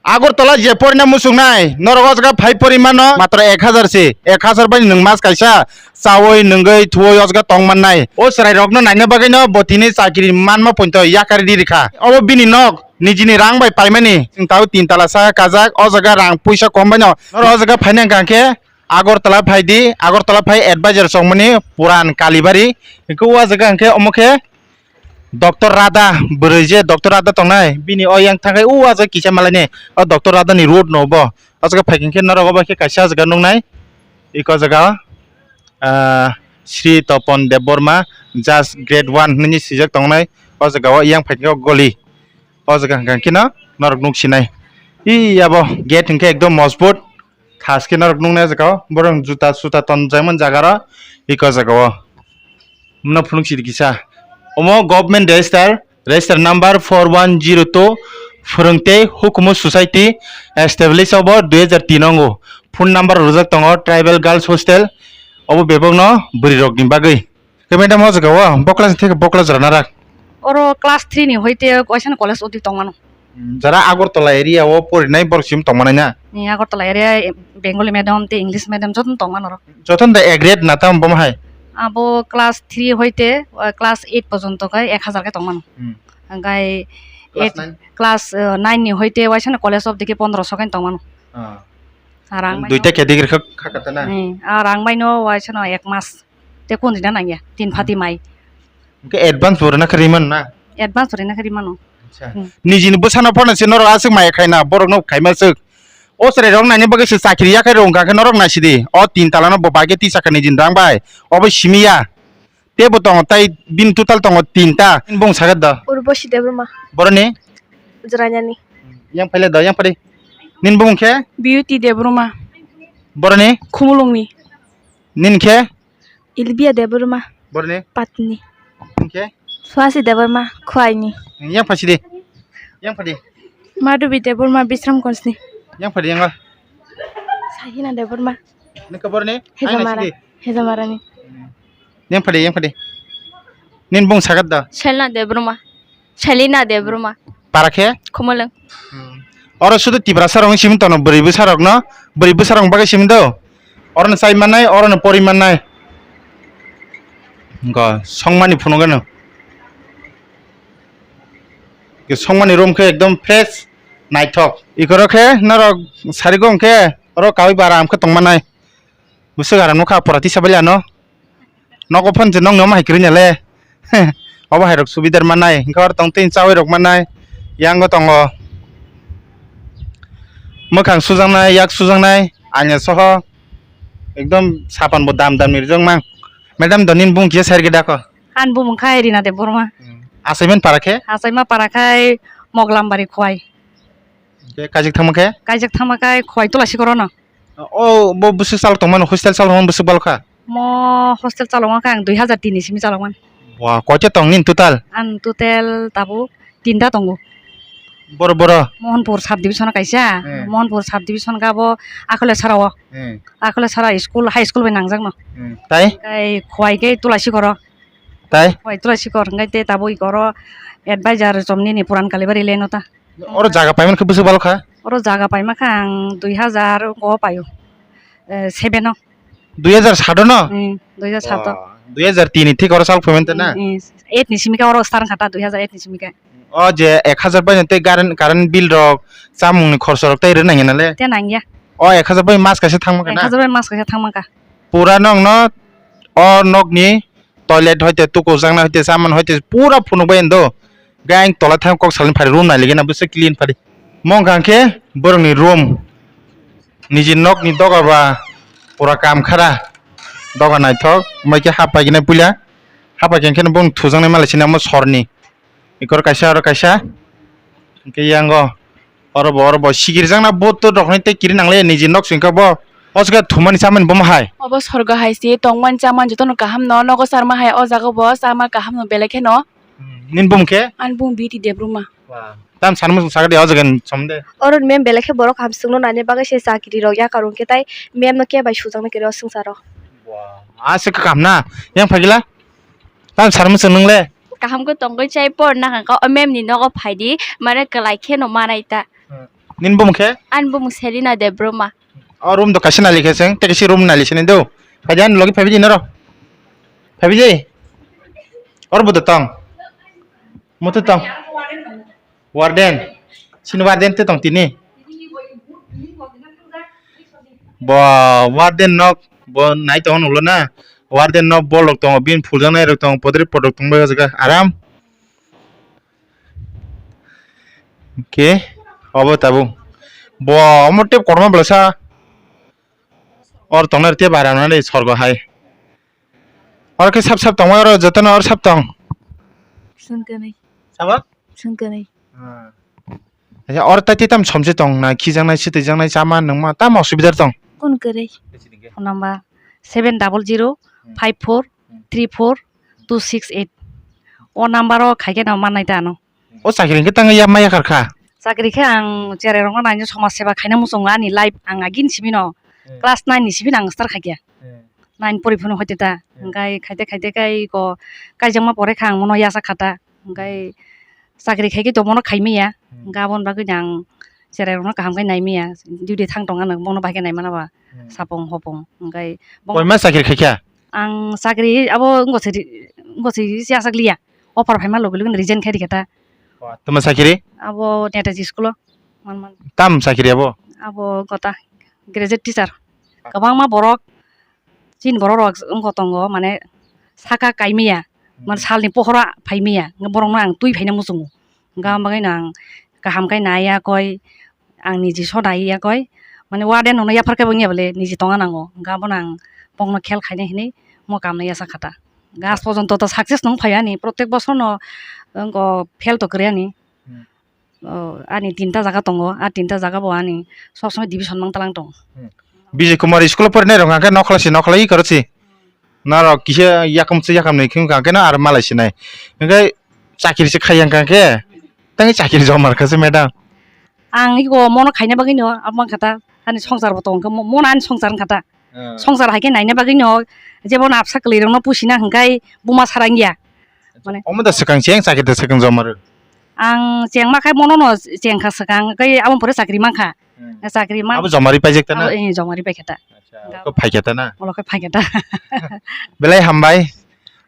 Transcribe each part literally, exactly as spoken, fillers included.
Agartala je porina muchungnai, norok o jaga phai pori mano, matro ek hazar se, ek hazar bai nwng mas kaisa chaui, nungwi, thuwi o jaga tong mannai. O chwrai rokno naina bagwi no bo tini chakri manma poito yakari di rikha. Obo bini nok, nijini rang bai paimani, chwng tao tin tala saka kajak, o jaga rang puisa kom bai no. Norok o jaga phaina hwnkha khe, Agartala phai di, Agartala phai advisor chongmani Puran Kalibari. Hwnkhe o jaga hwnkhe omo khe Doctor Radha, bwrwi je Doctor Radha tongnai, bini o yang thangkhai o jaga kisa malaini, o Doctor Radha ni road no bo. O jaga phai khe norok obo khe kaisa jaga nuknai. Iko jaga, ah, Sri Topon Debbarma, just grade one hinwi swijak tongnai. O jaga o yang phai khe o goli. O jaga hwnkha khe no norok nuk sinai. I abo gate hwnkhe ekdom mojbut. Thas khe norok nuknai o jaga o. Borok juta suta tonjakmani jaga ro. Iko jaga o. Mano phunuk sidi kisa. Omo government register, register number four one zero two, Phwrwngtei Hukumu Society, establish obo dui hazar tin ongo. Phone number rwjak tongo, Tribal Girls Hostel. Obo bebak no bwrwi rok ni bagwi. Khe madam, o jaga o bokla theke bokla jora narak. Oro class three ni hoite waisano college odi tongmano. Hmm, jara Agartala area o porinai borok sim tongmanai na? Ni Agartala area, eh, Bengali medium tei English medium jotono tongmano oro. Jotono da ek rate na tamo bomo hai? Abo class three hoite, eh, class eight porjonto khe ek hazar khe tongmano. Hmm. Hwnkhe class eight, nine? Class, eh, nine ni hoite waisano college odi khe pondroso khe tongmano. Ah. Arang duita category khe kha kata na? Hmm, arang bai no waisano ek mas. Te kun rina nangya, tin phati mai. Hwnkhe advance bo rwna khe rwi mano na? Advance rwna khe rwi mano. Acha. Hmm. Nijini bwsano phano se norok aswk maya khaina, borokno khaima swk. O chwrai rok naini bagwi se chakri ya khe rwng kha khe norok naisidi. O tin tala no bo bai khe tisa kha nijini rang bai. Obo simi ya. Tebo tongo tai bini total tongo tinta. Bung sakha da. Urbosi Debbarma. Boroni? Jrainani. Yang phaile da, yang phadi. Nin bung khe? Beauty Debbarma. Boroni? Khumulungni. Nin khe? Ilbia Debbarma. Borni? Patni. Hwnkhe? Swasi Debbarma, Khwaini. Yang phasi di. Yang phadi. Madhubi Debbarma, Bisramganjni. Yang phadi yang. Sahina Debbarma. Nokha borni? Hejamara. Hejamara ni. Yang phadi, yang phadi. Nin bung sagat da. Selna Debbarma. Selina Debbarma. Para khe? Khumulwng. Hmm. Oro sudu Tiprasa rok simi tono, bwrwi bwsa rok no, bwrwi bwsa rok bagwi simi do. Oro no chai mannai, oro no pori mannai. Go, songmani phunuk ano. Ke songmani room khe ekdom fresh, naithok. Ikoro khe norok sarigo hwnkhe oro kawi bara am khe tongmanai. Bwswk aram nukha pura tisa bali ano. Nogo phone je nokni omo hai kwrwini le. Obo hai rok subidar mannai. Hwnkhe oro tong twi chawi rok mannai. Yango tongo. Mwkhang sujaknai, yak sujaknai, anya soho. Ekdom sapan bo dam dam ni rijak mang. Madam do nini bung kisa sari gwi dako. Ani bumung kha Rina Debbarma. Hmm. Achaimani para khe? Achaima para khai Moglambari Khwai. Hwnkhe kaijak thangma khe? Kaijak thangma khai Khwai Tulasikoro no. O bo bwswk chal tongmano, hostel chal tongmano bwswk bal kha? Mo hostel chalokma khe ang dui hazar tin ni simi chalokmani. Wa, koita tong nini total? Ang total tabuk tinta tongo. Boro boro? Mohanpur sub division o kaisa, hmm. Mohanpur sub division khe abo Akhole Sara o. Hmm. Akhole Sara school, high school bai nangjakno. Hmm. Tai? Kai Khwai khe Tulasikoro. Tai? Khwai Tulasikor hwnkhe te tabuk ikoro advisor chomnini Puran Kalibari lane o ta. Oro jaga paimani khe bwswk bal kha? Oro jaga paima khe ang dui hazar go paio, eh, seven o. Dui hazar sat o no? Hmm, dui hazar sat o. Wah, dui hazar tin ni thik oro sal payment na? Hmm, hmm. Eight ni simi khe oro start wngkha ta, dui hazar eight ni simi khe. O je ek hazar bai tei current, current bill rok, chamung ni khorsa rok tei rw nangya na le? Te nangya. O ek hazar bai mas kaisa thangma kha na? Ek hazar bai mas kaisa thangma kha. Pura nokno o nokni toilet hoite, tukujaknai hoite, chamani hoite, pura phunuk bai do. Gang tola thang kok salni phari room nai ligena bwswk clean phari. Mong kha khe borokni room. Niji nokni doga ba pura kam khara. Doga naithok, mai khe hapai gina puila. Hapai khe khe bong thujaknai malai sini amo sorni. Ikor kaisa, oro kaisa. Hwnkhe yango oro bo, oro bo sigirjakna bo to rokni tei kiri nangle niji nok singkha bo. O jaga thumani chamani bomo hai. Obo sorgo hai se tongmani chamani jotono kaham no nogo charma hai o jaga bo chama kaham no belai kheno. Hmm, nini bumung khe? Ani bumung Beauty Debbarma. Wah. Tam sanmung sung sagadi o jaga ni somde. Oro mem belai khe borok kaham sungno nani bagwi se chakri rok yakar wngkhe tai mem no khe bai sujaknai khe o swngcharo. Wah. A se kaham na. Yang phagila. Tam sanmung sung nungle. Kaham khe tongwi chai por na kha o mem ni nogo phaidi mane kwlai kheno manai ta. Hmm. Nini bumung khe? Ani bumung Selina Debbarma. O room do kaisa nali khe chwng, tei kaisa room nali sini do. Phaidi ani logi phaidi noro. Phaidi. Or bo do tong. Mutu tong. Warden. Sini warden te tong tini. Bo warden nok bo nai tong ulo na. Warden nok bol rok tongo, bin phuljaknai rok tongo, podri podrok tong bai o jaga aram. Ke obo tabuk. Bo omo tep korma belasa. Or tongnai tep aram nani sorgo hai. Or ke sap sap tongma oro jotono or sap tong. Sungkani. Sabo? Sungkani. Acha, or tai tam somse tong na, khijaknai, swtwijaknai, chama, nungma, tam osubidar tong. Kun kwrwi? Phone number seven double zero five four three four two six eight. O number o khaikhe no mannai ta ano. O chakri hwnkhe tangwi ya maya kharkha? Chakri khe ang cherai rokno naina somaj seba khaina muchungo ani life ang agin simi no. Class nine ni simi no ang start khaikha. Nine pori phano hoite ta. Hwnkhe khaite khaite khe iko kaijakma pore kha ang mono yasa kha ta. Hwnkhe chakri khaikhe to mono khaimaya. Hwnkhe aboni bagwi ang cherai rokno kaham khe naimaya. Duty thang tong ano bono bai khe naimana ba. Sapung hopung. Hwnkhe bo- Koima chakri khaikha? Ang chakri abo wngkha se, wngkha se yachak liya. Offer phaima logi logi resign khai rikha ta. Tamo chakri? Abo Netaji school o. Man man. Tam chakri abo? Abo gota graduate teacher. Kwbangma borok, chini borok rok wngkha tongo, mane saka kaimaya, mane salni pohora phaimaya, borokno ang twi phaina muchungo. Hwnkhe aboni bagwino ang kaham khe naiya koi, ang niji so naiya koi, mane warden rokno yaphar khe bo wngya bole niji tongna nango. Hwnkhe abono ang bokno khel khainai hinwi mo kamno yasa kha ta. Gas pojonto to success nung phai ani, protek bosor no wngkha fail to kwrwi ani. O, ani tinta jaga tongo, a tinta jaga bo ani sob somoi division mang talang tongo. Bijay Kumar school o porinai rok hwnkhe nokhola si nokhola i korok si. Norok kisa yakam se yakam ni khim kha khe no ar malai sinai. Hwnkhe chakiri se khai yang kha khe. Tangwi chakiri jomar kha se madam. Ang iko mono khaina bagwi no abo man kha ta. Ani songsar bo tong kha mo-, mono ani songsar wng kha ta. Songsar hai khe naina bagwi no jebo no absa kwlwi rok no pusi na hwnkhe buma sarang ya. Mane omo da swkang cheng chakiri da swkang jomar. Ang chengma khai mono no cheng kha swkang, kai abo pore chakri man kha. Chakri man. Abo jomari paijak ta na? Abo, eh, jomari pai kha ta. Acha, ko phai kha ta na? Olo khe phai kha ta. Belai hambai.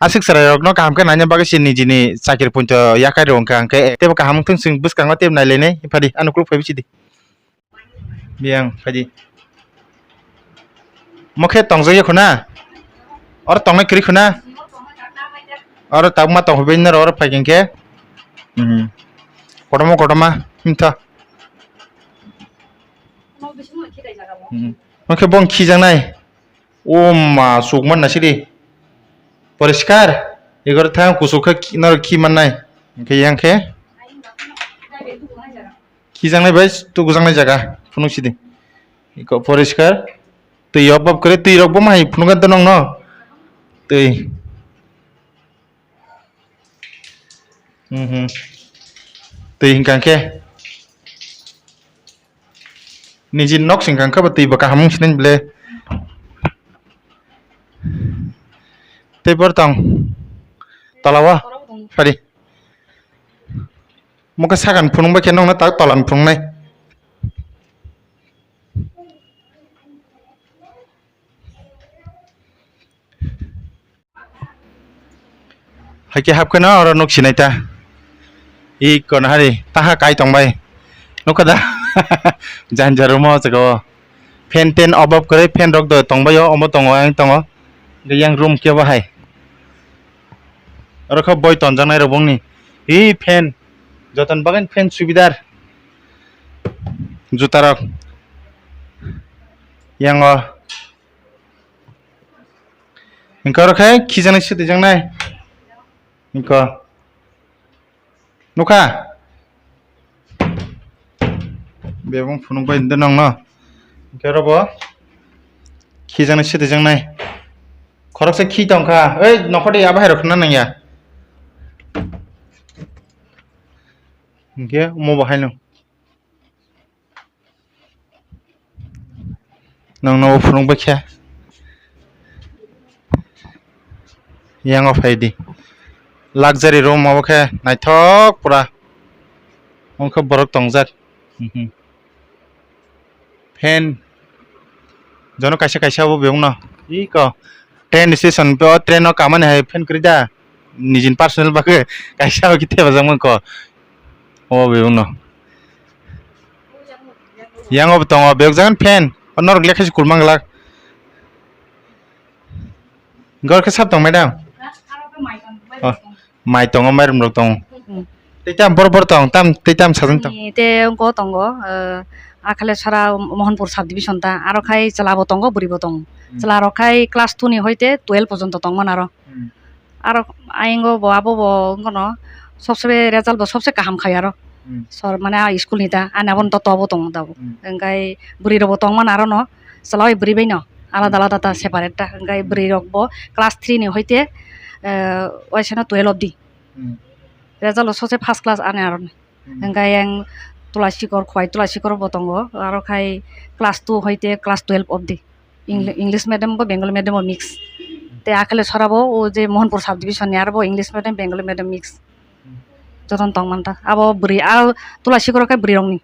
Aswk chwrai rok no kaham khe naina bagwi se niji ni chakri punto yakai rw wngkha hwnkhe tebo kaham wngthong chwng bwskango tebo nai lainai phadi ano kuluk phai bisi di. Biyang phaidi. Mokhe tongjak ya khuna? Oro tongnai kwrwi khuna? Oro tabukma tongphaibai noro oro phai khe. Mhm. Kotorma kotorma himtha. Mhm. Mokhe bong khijaknai. O ma, sukma nasidi. Poriskar. Igor thang kusuk khe khi-, noro khi mannai. Hwnkhe yang khe. Khijaknai bai tugujaknai jaga phunuk sidi. Iko poriskar. Twi obab kwrwi, twi rok bo mahai phunukgwi tong nokno. Twi. Mhm. Twi hwnkha khe. Niji nok sing kha khe bo twi bo kaham wng sinai ble. Tei bor tong. Tola o. Phadi. Mokhe sakani phunuk bai khe nokno tak tola ni phunuknai. Hai khe hap kheno oro nuk sinai ta. I kono hari taha kai tong bai. Nukha da? Janja room o jaga o. Fan ten off off kwrwi, fan rok do tong bai o, omo tongo, ayang tongo. Yang room kebo hai. Oro khe boi tonjaknai rok bongni. Hi fan. Joton bagwi fan subidar. Juta rok. Yang o. Hwnkhe oro khe khijaknai swtwijaknai. Hwnkhe. Nukha? Bebong phunuk bai hwndwi nokno. Hwnkhe oro bo khijaknai swtwijaknai. Khoroksa khi tongkha. Oi, nokhordi abo hai rok khna nangya. Hwnkhe omo bo haino. Nokno o phunuk bai khe. Yang o phai di. Luxury room obo khe naithok pura. Omo khe borok tongjak. Mhm. Fan. Jono kaisa kaisa bo bebak no. Iko. Train station o train o kamani hai fan kwrwi da. Nijin personal bagwi kaisa o khe thepajak ko. O bebak no. Yang o bo tongo bebak jagan fan. O norok lekha se kurma glak. Gor khe sab tong madam? Oh, mai tongo, mairum rok tongo. Hmm. Tei tam bor bor tong, tam tei tam sajang tong. Ni te go tongo, eh, Akhale Sora Mohanpur sub division ta, aro khai chwla bo tongo, bwrwi bo tongo. Hmm. Chwla rok khai class two ni hoite twelve porjonto tongmani aro. Hmm. Aro ayang o bo abo bo wngkha no, sobse result bo sobse kaham khai aro. Hmm. Sor mane a school ni ta, ani abo ni to tobo tongo tabuk. Hmm. Hwnkhe bwrwi rok bo tongmani aro no, chwla bai bwrwi bai no. Alada alada ta separate ta, hwnkhe bwrwi rok bo class three ni hoite, eh, waisano twelve obdi. Hmm. Result o sose first class ani aro ni. Hmm. Hwnkhe yang Tulasikor, Khowai Tulasikor bo tongo, aro khai class two hoite class twelve obdi. Eng-, Hmm. English medium bo Bengali medium bo mix. Te Akhale Sora bo o je Mohanpur sub division ni aro bo English medium Bengali medium mix. Hmm. Jotono tongmani ta. Abo bwrwi, aro Tulasikor khai bwrwi rok ni.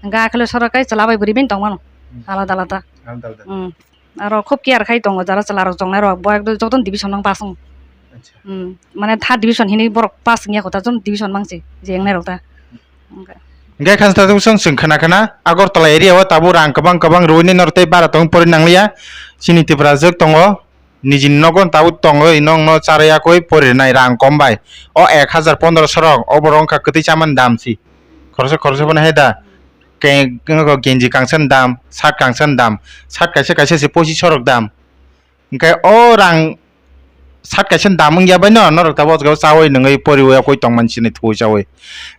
Hwnkhe Akhale Sora khai chwla bai bwrwi bai tongmano. Hmm. Alada alada. Alada alada. Hmm. Aro khub care khai tongo, jara chwla rok chongnai rok, bo ekdom jotono division mang pass wngo. Acha. Hmm. Mane third division hinwi borok pass wngya kho ta, jotono division mang se, je wngnai rok ta. Hwnkhe. Hwnkhe kha ta chwng, chwng khna khna Agartala area o tabuk rang kwbang kwbang rwui nai norok tei bara tong pori nangliya. Chini Tiprajwk tongo. Nijini nogo tabuk tongwi nokno charwi yakwi porinai rang kom bai. O ek hajar pondroso rok, obo rok wngkha kwtwi chamani dam si. Khoroksa khoroksa bono hai da. Ke-, ke-, genji kangsa ni dam, shirt kangsa ni dam, shirt kaisa kaisa se pochiso rok dam. Hwnkhe o rang shirt kaisa ni dam wngya bai no, norok tabuk o jaga o chawi nungwi poriwi yakwi tongmani chini thuwi chawi.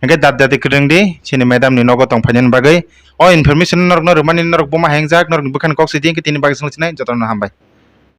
Hwnkhe dati dati kwrwng di, chini madam ni nogo tong phainani bagwi. O information norokno rwmani norok buma hai wngjak, norokni bwkhani kok sidi, hwnkhe tini bagwi swngchinai, jotono hambai.